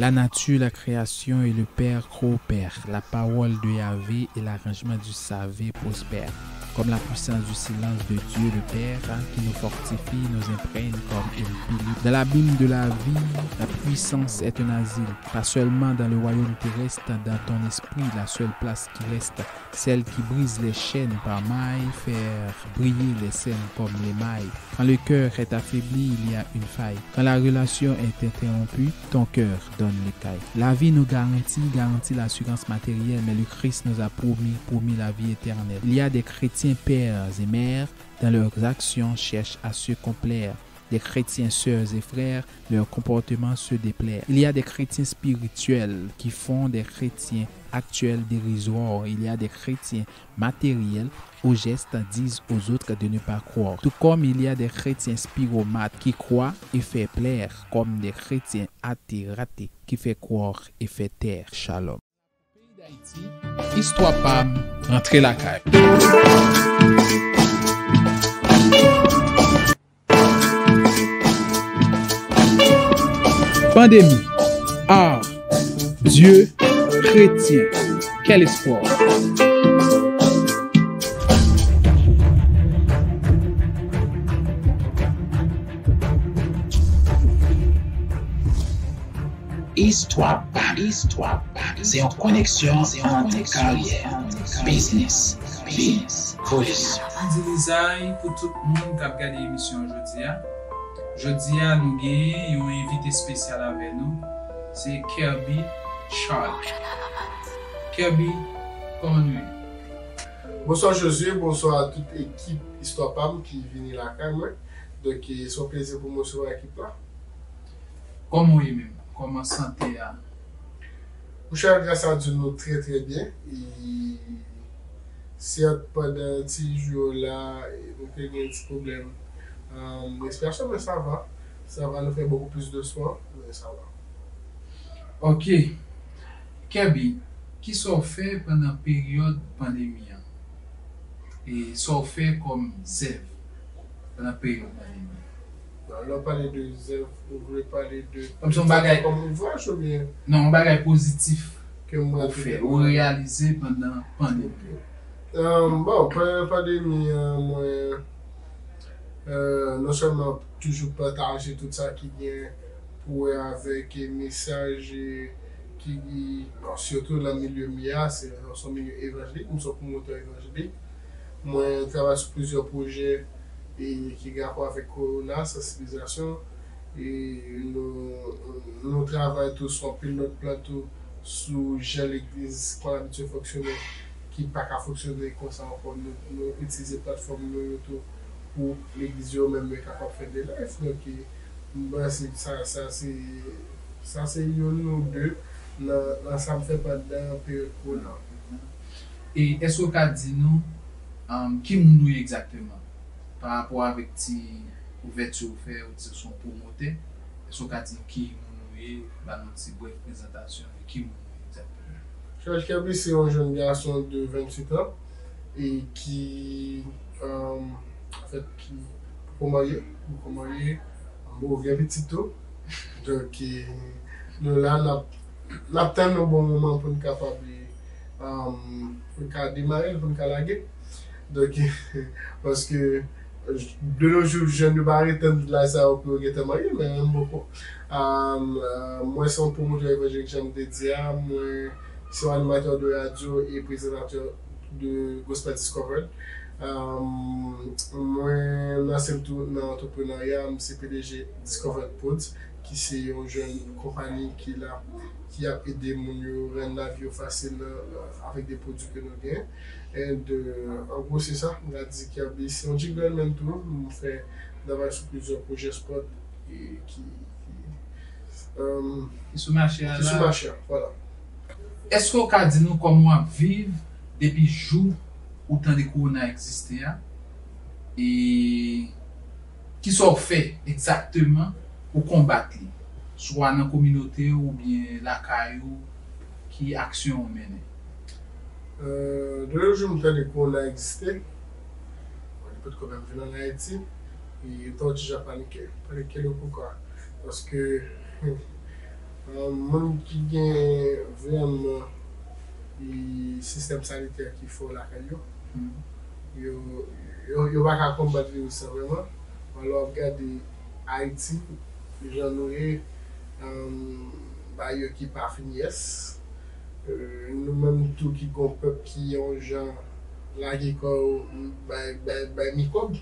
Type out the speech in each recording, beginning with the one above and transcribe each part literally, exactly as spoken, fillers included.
La nature, la création et le Père coopèrent. La parole de Yahvé et l'arrangement du Savé prospèrent. Comme la puissance du silence de Dieu le Père, hein, qui nous fortifie, nous imprègne comme une pilule. Dans l'abîme de la vie, la puissance est un asile. Pas seulement dans le royaume terrestre, dans ton esprit, la seule place qui reste, celle qui brise les chaînes par mailles, faire briller les scènes comme l'émail. Quand le cœur est affaibli, il y a une faille. Quand la relation est interrompue, ton cœur donne l'écaille. La vie nous garantit, garantit l'assurance matérielle, mais le Christ nous a promis, promis la vie éternelle. Il y a des chrétiens pères et mères, dans leurs actions cherchent à se complaire. Des chrétiens sœurs et frères, leur comportement se déplaît. Il y a des chrétiens spirituels qui font des chrétiens actuels dérisoires. Il y a des chrétiens matériels aux gestes disent aux autres de ne pas croire. Tout comme il y a des chrétiens spiromates qui croient et fait plaire, comme des chrétiens athées ratées qui fait croire et fait taire. Shalom. Peyi Dayiti, istwa pa m, rantre lakay. Pandémie, art, Dieu, chrétien, quel espoir! Istwa pa m, istwa pa m, se yon koneksyon ant karyè, biznis, vi, volisyon. Andy Lizay pou tout moun k ap gade emisyon an jodi a. Jodi a, nou gen yon envite espesyal avè nou, se Kerby Charles. Kerby, kòman nou ye? Bonswa Josué, bonswa a tout ekip Istwa pa m ki vini lakay mwen. Donk, e, se yon plezi pou mwen resevwa ekip la. Kòman w ye menm? Kòman sante a? Monchè, gras a Dye, nou trè, trè byen. E, sèt, pandan ti jou yo la, e, nou te gen ti pwoblèm, um, respirasyon, men sa va. Sa va, nou fè bokou plis de swan, men sa va. Ok. Kerby, kisa w fè pandan peryòd pandemi an? E sa w fè kòm zèv pandan peryòd pandemi an? Bon, lè w pale de zèv, ou vle pale de kòm se yon bagay, kòm ouvraj oubyen? Non, yon bagay pozitif ke mwen ou fè, ou reyalize pandan pandemi an. Ok. Um, bon, pandan pandemi an, mwen, euh, non sèlman toujou pataje tout sa ki gen pou wè avèk, e, mesaj, e, ki, bon, sitou nan milye m ye a, se, se yon milye evanjelik, m se yon pwomotè evanjelik. Mwen travay sou plizyè pwojè, e, ki gen rapò avèk kowona, sansibilizasyon, e nou, nou travay tou sou anpil lòt plan tou, sou jan legliz konn abitye fonksyone, ki pa ka fonksyone konsa ankò. Nou, nou itilize platfòm nou yo tou pou legliz yo menm yo kapab fè de live. Donk, e, m panse sa, sa se, sa se youn ou de nan, nan sa m fè pandan peryòd kowona. E èske w ka di nou, um, ki moun ou ye egzakteman? Pa rapò avèk ti ouvèti ou fè, ou di se yon pwomotè, èske w ka di nou ki moun ou ye, ba nou ti brèf prezantasyon de ki moun ou ye egzakteman? Charles Kerby se yon jèn gason de venntuit an e ki, um, anfèt, ki poko marye, poko marye, m poko gen pitit tou. Donk, e, nou la, n ap, n ap tann yon bon moman pou n kapab, e, um, pou n ka demare l, pou n ka lage. Donk, paske, de nos jours, jèn yo pa ret tann laj sa yo pou yo gentan marye, men menm poko. Um, euh, mwen se yon pwomotè evanjelik, jan m te di a, mwen se yon animatè de radyo e prezantatè de Gospel Discovered. Um, mwen lanse m tou nan antreprenarya, m se P D G Discovered Pods, ki se yon jèn konpayi ki la, ki ap ede moun yo rann lavi yo fasil nan, avèk de pwodui ke nou gen. And, euh, an gwo, se sa. M ka di Kerby se yon jingle man tou. M fè travay sou plizyè pwojè spot e ki, ki, um, ki sou mache a, ki sou mache a, vwala. Èske w ka di nou kòman w ap viv depi jou ou tande kowona egziste a? E kisa w fè egzakteman pou konbat li? Swa nan kominote w oubyen lakay ou, ki aksyon w mennen? Euh, de nos jours, m tande kowona egziste. Bon, li potko menm vin ann Ayiti. E m t on ti jan panike. Panike le poukwa? Paske Moun ki gen vrèman sistèm sanitè ki fò lakay yo, yo, yo, yo pa ka konbat viris sa vrèman. Alò, w ap gade Ayiti, jan nou ye, bagay yo ki pa fin yès. Nou menm tou ki gon pèp ki yon jan lage kò yo bay, bay, bay mikwòb.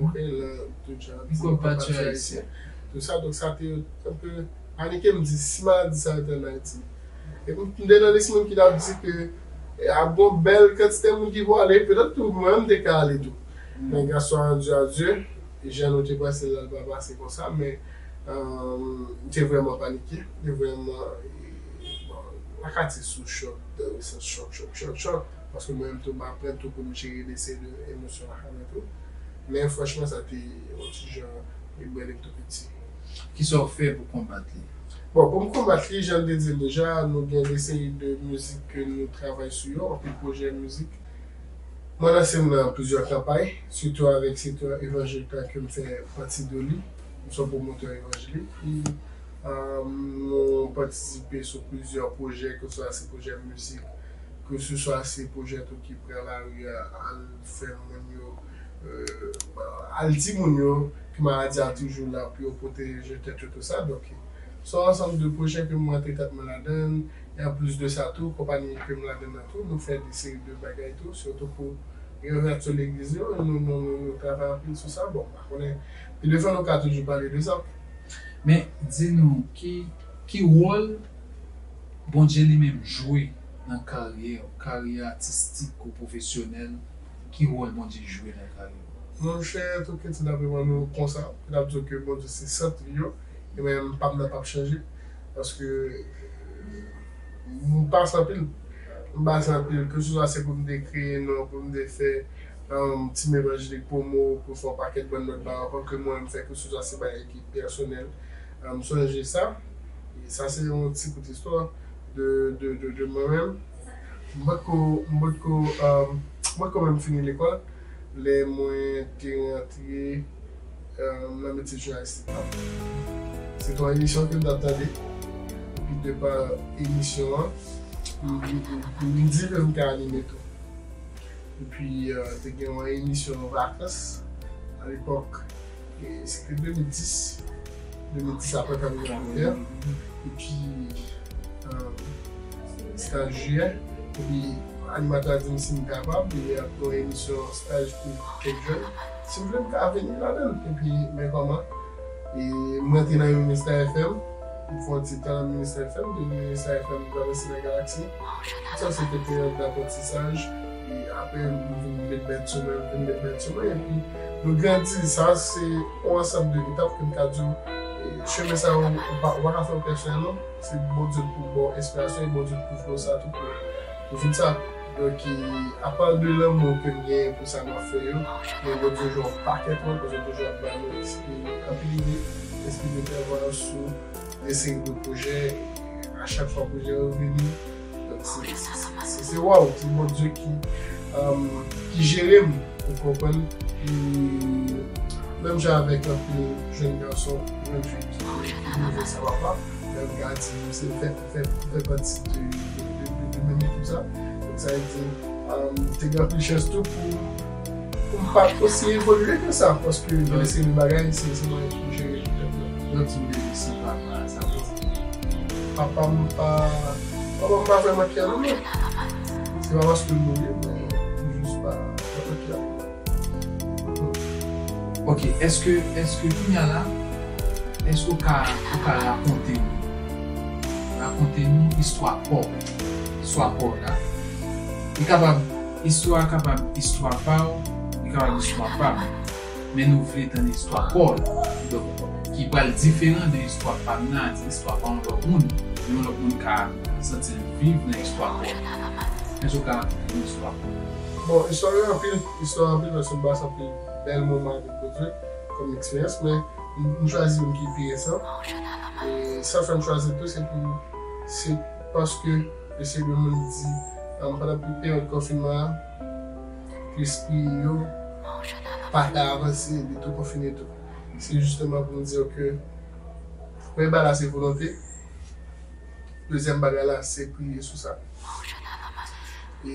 Ok, nan tout jan. Mikwòb pa tchè ayisyen. Tout sa, donk sa te yon pè panike, m di si maladi sa rete ann Ayiti. E m te nan lis moun ki t ap di ke ap gon bèl kantite moun ki pou ale, petèt tou mwen menm m te ka ale tou. Men gras a Dye, a Dye, jan nou te panse l la, l pa pase konsa, men m te vrèman panike, m te vrèman, bon, m pa ka di sou chòk, chòk, chòk, chòk, chòk, paske mwen menm tou m aprann tou pou m jere de seri de emosyon lakay mwen tou. Men franchman, sa te yon ti jan ebrenn m tou piti. Kisa w fè pou konbat li? Bon, pou m konbat li, jan m te di l deja, nou gen de seri de mizik ke nou travay sou yo, anpil pwojè mizik. Mwen lanse m nan plizyè kanpay, sitou avèk sektè evanjelik la ke m fè pati de li. M se yon pwomotè evanjelik. Epi, nou patisipe sou plizyè pwojè, keseswa se pwojè mizik, keseswa se pwojè tou ki pran lari a, al fè moun yo, al di moun yo ke maladi a toujou la pou yo pwoteje tèt yo, tou sa. Donk, se yon ansanm de pwojè ke m rantre tèt mwen ladan l. E anplis de sa tou, konpayi ke m ladan nan tou, nou fè de seri de bagay tou, sitou pou revèti legliz yo, nou, nou, nou, nou travay anpil sou sa. Bon, m pa konnen, pi devan nou ka toujou pale de sa. Men, di nou, ki, ki wòl Bondye li menm jwe nan karyè w, karyè atistik ou pwofesyonèl, ki wòl Bondye jwe nan karyè w? Monchè, tout kretyen ta vle wè nou konsa, yo t ap di w ke Bondye se sant li yo, e men m pa m nan p ap chanje, paske m pase anpil, m pase anpil, keseswa se pou m te kreye non, pou m te fè, um, Team Evangelik Promo, pou fè yon pakèt bann lòt bagay ankò ke mwen m fè, keseswa se bagay ki pèsonèl. M sonje sa. E sa se yon ti kout istwa de, de, de, de mwen menm. M potko, m potko, um, m potko menm fini lekòl lè mwen te rantre, um, nan metye jounalis la. Se te yon emisyon ke m t ap tande. Epi de pa emisyon an, m, m, m, m di ke m ka anime tou. Epi, euh, te gen yon emisyon vakans, alepòk, e se te de mil dis, de mil dis apre Kanada Voltè. Epi, euh, se te an jiyè. Epi, animatè a di m si m kapab, li ap gen yon emisyon staj pou kèk jèn. Si m vle, m ka vini ladan l. Epi, men kòman, e mwen te nan Ministè F M, m fè yon ti tan nan Ministè F M, de Ministè F M m travèse nan Galaksi. Sa se te peryòd daprantisaj. E apre, m vin met bèt sou mwen, m vin met bèt sou mwen, epi nou grandi. Sa se yon ansanm de etap ke m ka di w, e, chemen sa yo, ou pa, ou pa ka fè yo pèsonèl, non. Se Bondye pou ba w enspirasyon, e Bondye pou fè w sa tou pou, pou fè sa. Donk, e, apa de lanmou ke m genyen pou sa m ap fè yo, men Bondye jwe yon pakèt wòl, Bondye toujou ap ba nou, e, anpil ide, enspire travay sou de seri de pwojè, a chak fwa pwojè yo vini. Donk, se, se, se, se, se waw, se Bondye ki, um, ki jere m, ou konprann? Ki, menm jan avèk anpil jèn gason, jèn fi ki, ki rive sa papa, men m ka di, se fè, fè, fè pati de, de, de, de, de menm ekip sa. Donk, sa vle di, um, te gen anpil chans tou pou, pou m pa t osi evolye ke sa, paske gen yon seri de bagay, se, se mwen ki jere tout tèt mwen. Lè w di w reyisi papa, sa vle di papa m pa, papa m pa vrèman kè nan mwen. Se pa paske l mouri, men li jis pa vrèman kè nan mwen. Ok, èske, èske kounye a la, èske w ka, ou ka rakonte nou, rakonte nou istwa pa w, istwa pa w la? Li kapab, istwa a kapab istwa pa w, li kapab istwa pa m. Men nou vle tann istwa pa w la. Donk, ki pral diferan de istwa pa m nan, istwa pa yon lòt moun. Men yon lòt moun ka santi l viv nan istwa pa w la. Èske w ka rakonte nou istwa pa w? Bon, istwa yo anpil, istwa yo anpil, paske m pase anpil bèl moman avèk Bondye kòm eksperyans, men m, m chwazi youn ki pi resan. E sa fè m chwazi l tou, se pou, se paske de seri de moun di, um, pandan peryòd konfinman an, ke espri yo pa ka avanse, li tou konfine tou. Se jisteman pou m di yo ke premye bagay la se volonte, Dezyèm bagay la, se priye sou sa. E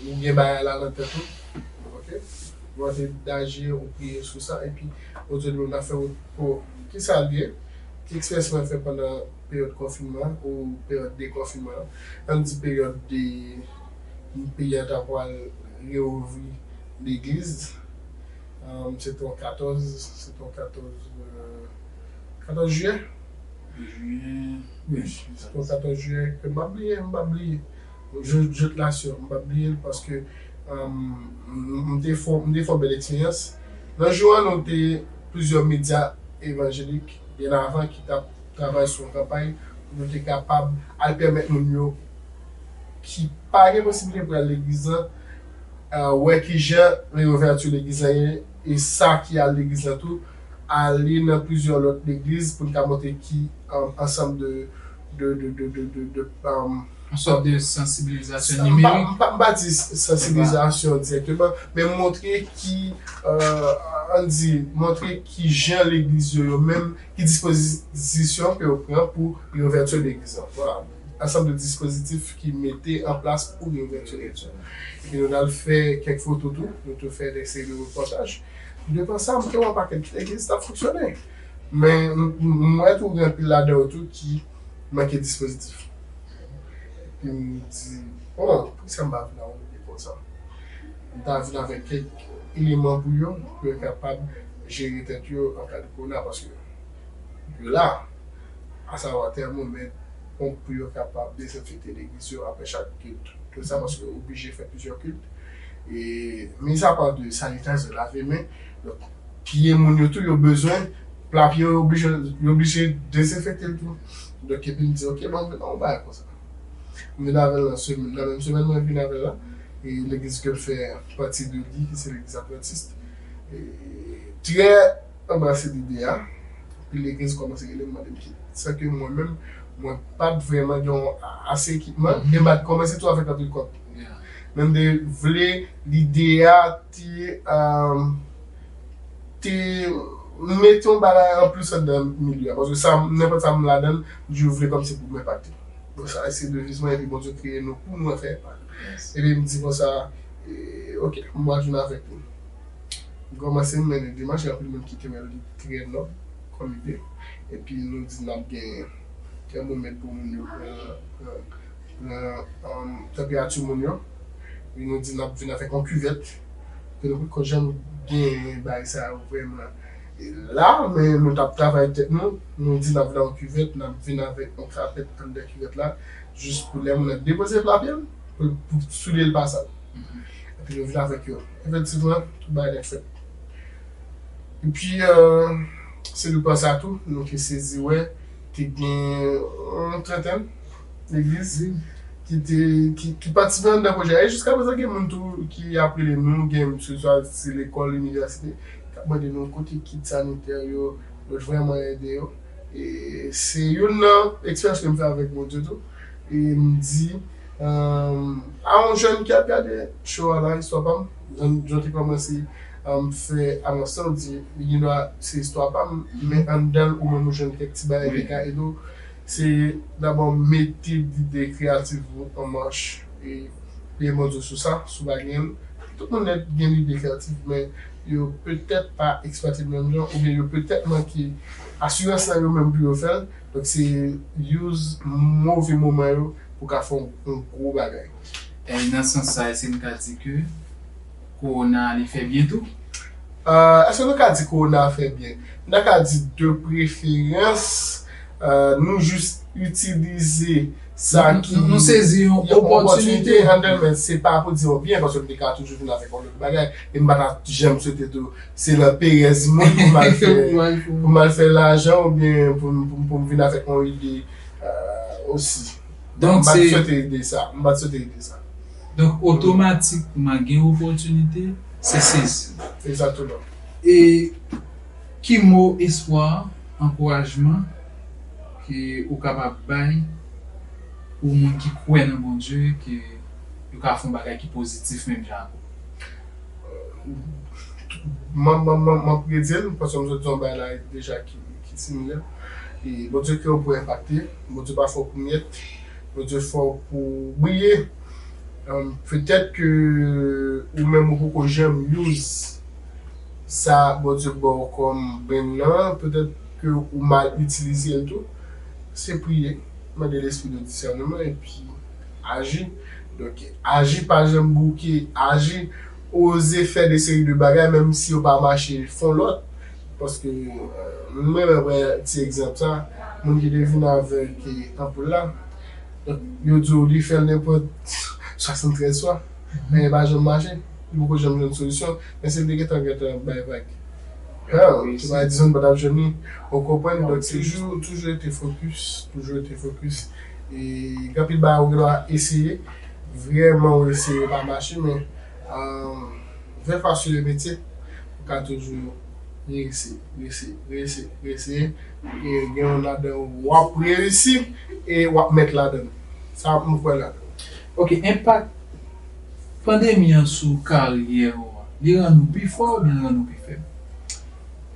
ou gen bagay la nan tèt ou, ok? Ou antre daje, ou priye sou sa, epi ou di, "Bondye, m ap fè wout pou ki sa l ye?" Ki eksperyans mwen fè pandan peryòd konfinman ou peryòd dekonfinman an? Ann di peryòd de peyi a ta pral reouvri legliz. Um, se te yon katòz, se te yon katòz, euh, katòz jiyè. Jiyè. Wi, se te yon katòz jiyè ke m pa bliye, m pa bliye. Jout, jout la sè, m pa bliye l paske, um, m, m te fè, m te fè yon bèl eksperyans. Nan jou an, nou te plizyè medya evanjelik, byen avan, ki t ap travay sou yon kanpay pou nou te kapab al pèmèt moun yo ki pa gen posiblite pou al legliz lan, euh, wè ki jan reouvèti legliz lan ye, e sa ki al legliz lan tou, ale nan plizyè lòt legliz pou n ka montre ki, euh, ansanm de, de, de, de, de, de, de, euh, Yon sòt de sansibilizasyon m pa, nimerik. m pa, m pa di sansibilizasyon dirèkteman, men montre ki, euh, ann di, montre ki jan legliz yo, yo menm, ki dispozisyon ke yo pran pou reouvèti legliz lan. Vwala. Ansanm de dispozitif ki mete an plas pou reouvèti legliz lan. Epi nou t al fè kèk foto tou, nou tou fè de seri de repòtaj. Devan sa, m te wè yon pakèt legliz t ap fonksyone. Men m, m, m wè tou gen anpil ladan yo tou ki manke dispozitif. Epi m di, bon, poukisa m pa vin a yon ide konsa? M ta vin avèk kèk eleman pou yo, pou yo kapab jere tèt yo an ka de kowona, paske yo la, asavwa tèmomèt, ponp pou yo kapab dezenfekte legliz yo apre chak kilt. Tout sa, paske yo oblije fè plizyè kilt. E, mis apa de sanitizer, lave men, donk, pye moun yo tou, yo bezwen, pla pye yo oblije, yo oblije dezenfekte l tou. Donk, epi m di, ok, bon, m vin nan yon bagay konsa. M vin avè l nan semèn, nan menm semèn, mwen vin avè l la. E legliz ke m fè pati de li, ki se legliz advantis. E, trè anbrase lide a. Epi legliz kòmanse rele m, mande m ki. San ke mwen menm, mwen pa t vrèman gen yon ase ekipman. E m pa t kòmanse tou avèk anpil kòb. Men m te vle lide a te, um, te mete yon bagay an plis anndan milye a. Paske sa, nenpòt sa m ladan l, m toujou vle kòmsi pou m enpakte. Bon, sa se deviz mwen, epi Bondye kreye nou pou nou fè enpak. Epi m di konsa, e, ok, m pral jwenn avèk nou. M kòmanse m mennen demach, gen anpil moun ki te wè li trè nòb kòm ide. Epi nou di n ap gen tèmomèt pou moun yo pran, pran, pran, um, tanperati moun yo. Epi nou di n ap vin avèk yon kivèt. Ke nou poko janm gen bagay sa yo vrèman la, men nou t ap travay tèt nou. Nou di n ap vin avèk yon kivèt, n ap vin avèk yon kapèt anndan kivèt la, jis pou lè moun nan depoze pla pye l, pou, pou soulye l pa sal. Epi nou vin avèk yo. Efektivman, tout bagay nèt fèt. Epi, euh, se nou panse a tou, nou te sezi wè, te gen yon trantèn legliz ki te, ki, ki patisipe anndan pwojè a. E jiska prezan, gen moun tou ki ap rele nou, gen, ke swa se lekòl, inivèsite, k ap mande nou kote kit sanitè yo, nou vrèman ede yo. E se youn nan eksperyans ke m fè avèk Bondye tou. E m di, um, a yon jèn ki ap gade show a la, istwa pa m, jan, jan te kòmanse, um, fè anons lan, m di, li gen dwa se istwa pa m, men anndan l, ou menm ou jwenn kèk ti bagay ki ka ede w. Se dabò mete lide kreyatif ou an mach. E priye Bondye sou sa, si w pa genyen l. Tout moun nèt gen lide kreyatif, men yo petèt pa eksplwate l menm jan, oubyen yo petèt manke asirans nan yo menm pou yo fè l. Donk, se use move moman yo pou ka fè yon, yon gwo bagay. E nan sans sa, èske n ka di ke kowona a li fè byen tou? Euh, èske nou ka di kowona a fè byen? Nou ta ka di de preferans, euh, nou jis itilize sa ki Nou, nou sezi yon opòtinite. Anndan l, men se pa pou di yon byen, paske m te ka toujou vin avèk yon lòt bagay, e m pa ta janm swete tou, se nan perèz mwen pou m al fè, pou m al fè lajan oubyen pou, m- pou, m- pou m vin avèk yon ide, euh, osi. Donk, m pa t swete ide sa, m pa t swete ide sa. Donk, otomatikman, gen opòtinite, se sezi. Egzakteman. E ki mo espwa, ankourajman ke ou kapab bay pou moun ki kwè nan Bondye, ke yo ka fè yon bagay ki pozitif menm jan ak ou? M, m, m, m ap redi l, paske m sot di yon bagay la deja ki, ki similè. E Bondye kreye w pou enpakte, Bondye pa fè w pou myèt. Bondye fè w pou w briye. Um, petèt ke ou menm ou poko janm use sa Bondye ba w kòm brenn nan, petèt ke ou mal itilize l tou. Se priye, mande Lespri de disèneman epi aji. Donk, aji pa janm bouke, aji, oze fè de seri de bagay, menm si yo pa mache, fè yon lòt. Paske, euh, mwen menm, mwen pran ti egzanp sa, moun ki te vin avèk, eh, anpoul la, donk, yo di w li fè l nenpòt swasanntrèz fwa, men li pa janm mache, li poko janm jwenn solisyon, men si l te gentan, gentan bay vag. Yo pa di zòn pa t ap jwenn li, ou konprann, donk se toujou, toujou rete fokis, toujou rete fokis, e gen anpil bagay ou gen dwa eseye, vrèman ou eseye pa mache, men, euh, fè fas yo de metye, ou ka toujou reyisi, reyisi, reyisi, reyisi, e gen yon ladan w ap reyisi, e w ap mèt ladan l. Sa m kwè ladan l. Ok, enpak pandemi an sou karyè w, li rann ou pi fò oubyen li rann ou pi fèb?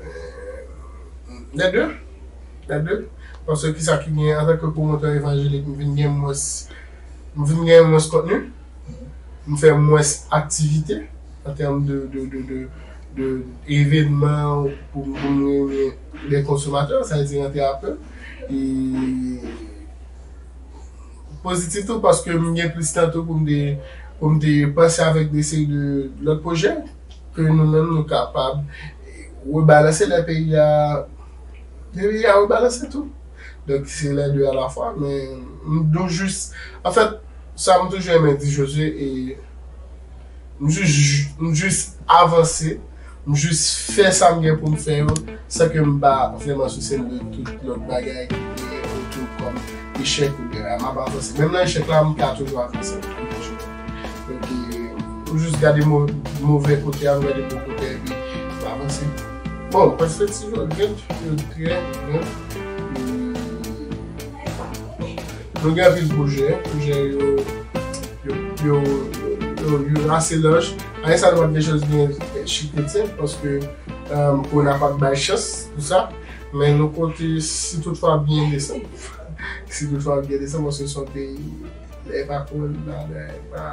Euh, les deux. Les deux. Paske kisa ki gen antanke pwomotè evanjelik, m vin gen mwens, m vin gen mwens kontni, m fè mwens aktivite an tèm de, de, de, de, de evenman pou, pou m reyini de konsomatè, sa vle di rantre a pe. E pozitif tou, paske m gen plis tan tou pou m te, pou m te panse avèk de seri de lòt pwojè ke nou menm nou kapab rebalanse lè peyi a, lè peyi a rebalanse tou. Donk, se lè de alafwa, men m, nou jis, anfèt, sa m toujou renmen di Josue, e m jis, m jis avanse, m jis fè sa m gen pou m fè yo, san ke m pa vrèman souse m de tout lòt bagay ki genyen otou kòm echèk oubyen m ap avanse. Menm nan echèk la, m ka toujou avanse. Donk, e, ou jis gade mo-, move kote a, ou gade bon kote a, epi ou avanse. Bon, pèspektiv yo gran, yo trè gran. E, nou gen anpil pwojè, pwojè yo, yo, yo, yo, yo ase laj. Anyen sa nou pa t gen chans gen Chik Kretyen, paske, um, korona pa t bay chans pou sa. Men nou konte, si toutfwa byen desann, si toutfwa byen desann, paske se yon peyi, lè pa korona, lè pa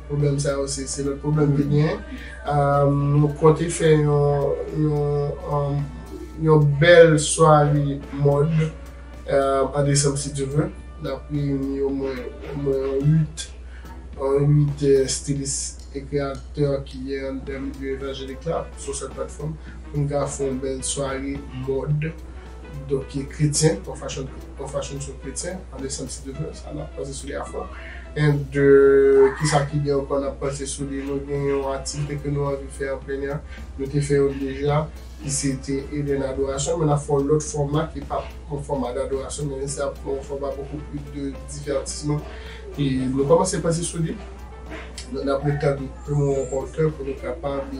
pwoblèm sa yo, se, se lòt pwoblèm ki genyen. Um, nou konte fè yon, yon, um, yon bèl sware mòd, um, an desanm, si Dye vle. N ap reyini omwen, omwen uit, yon uit, eh, stilis e kreyatè ki gen anndan milye evanjelik la, sou sèt platfòm, pou n ka fè yon bèl sware mòd. Donk, e kretyen, yon fashion, yon fashion show kretyen, an desanm, si Dye vle, sa n ap panse sou li a fon. And, euh, kisa ki gen ankò n ap panse sou li, nou gen yon aktivite ke nou anvi fè an plen è, nou te fè yon deja, ki se te Eden Adorasyon, men n ap fè yon lòt fòma ki pa yon fòma dadorasyon, men se ap yon fòma bokou plis de divètisman. E nou kòmanse panse sou li. Donk, n ap ret tann yon ranpòtè pou nou kapab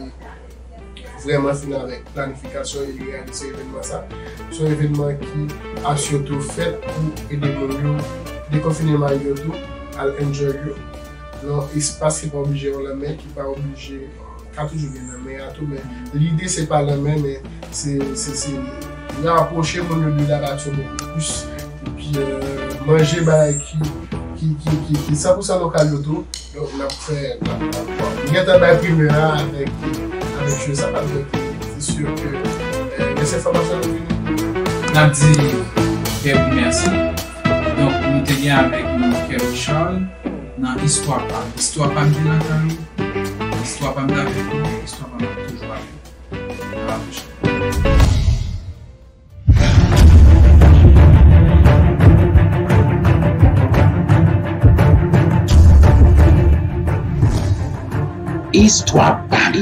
vrèman fin avèk planifikasyon e reyalize evènman sa. Se yon evènman ki ap sitou fèt pou ede moun yo dekonfine may yo tou, al enjoy yo. Nan yon espas ki pa oblije yon lanmè, ki pa oblije ka toujou gen lanmè a tou, men lide se pa lanmè, men se, se, se rapwoche moun yo de lanati bokou plis, epi, euh, manje bagay ki, ki, ki, ki, ki san pou san lokal yo tou. Donk, n ap fè, n ap, n ap, bon, m gentan bay primè a avèk, avèk jwe sa, paske se si ke, euh, lè se enfòmasyon yo vini. N ap di Kevin mèsi. Donk, nou te gen avèk nou Kevin Charles nan Istwa Pa m. Istwa pa m te nan kay ou, istwa pa m t avèk ou, istwa pa m ap toujou avèk ou. A la pwochèn. Istwa Pa m.